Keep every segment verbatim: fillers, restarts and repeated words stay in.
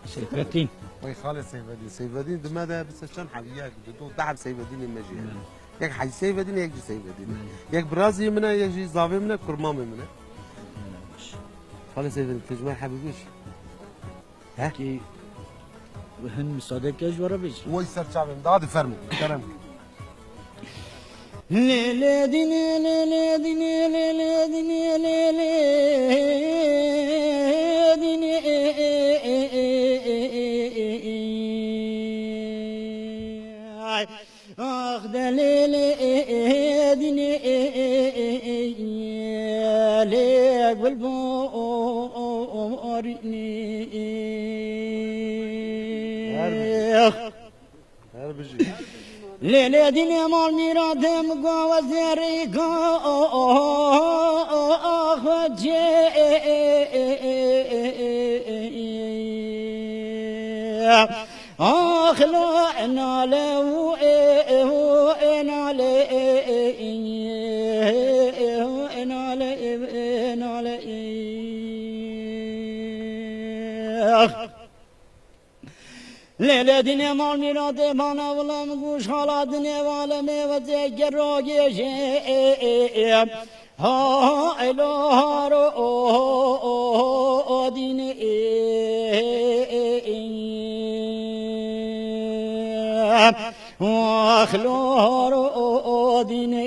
Seyfettin. Vay xalê Seyfettin. Seyfettin di me de bise çend heb, yek, du, du, deh heb Seyfettinê me jî hene. Yek Hecî Seyfettin, yek jî Seyfettin. Yek birazî min e, yek jî zavê min e, kurmamê min e. Xalê Seyfettin, tu ji me hebî bû jî. He? Ki hin misadeke ji we re bêjim. Way ser çavê min, daha di fermo. Kerem. Lê lê dînê, lê lê dînê, lê lê dînê, lê lê dînê. Ay, ax de lê lê dînê, lê gul borînê. Her bijî. Her bijî. Lê lê dînê mal mîra dem go we zerrî go xwecê. Ax lo nale û ê û ê nale ê ê ê û ê nale ê ê nale ê. Lê lê dînê mal mîratê bana wila min goş xala dinê valemê ve zêke rogêjê. Ha elo haro o dînê. Wax lo haro o dînê.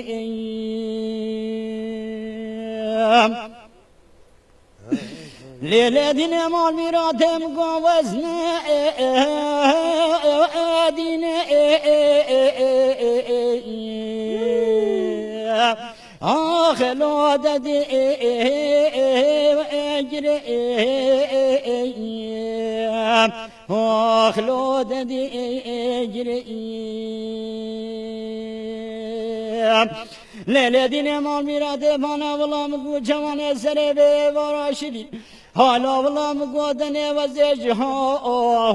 Lê lê dînê mal mîratê min go wezne dînê. Ax lo dedî girê. Ax lo dedî girê. Lê lê dînê mal mîratê bana wila min got cewanê serê bê vara şirî. Hala wila min got denê ve zê ji ha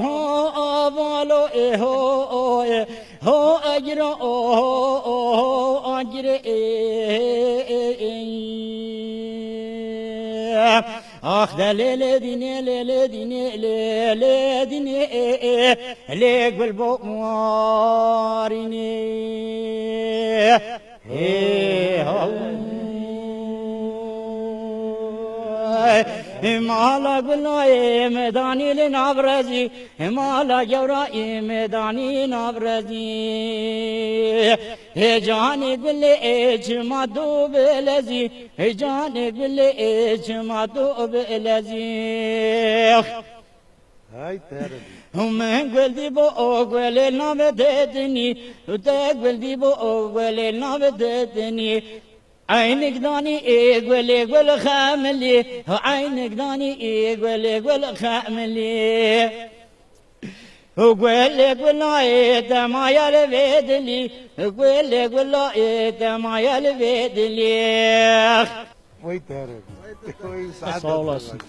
ha valo ê ho ê ho agiro agirê. Ax de lê lê dînê, lê lê dînê, lê lê dînê, lê gul bo warînê. Hê haw. Mala gulayê me danî li nav rezî, mala gewrayê me danî nav rezî. Hê canê gulê ê çima tu bilezî, hê canê gulê ê çima tu bilezî. Hay terim. Min gul dî bo o gulê navê didinî, te gul dî bo o gulê navê didinî. Eynik danî ê gulê gul xemilî, eynik danî ê gulê gul xemilî. Gulê gulayê te maya li vê dilî, gulê gulayê te maya li vê dilî. Vay terim. Vay saet. Sağ olasın.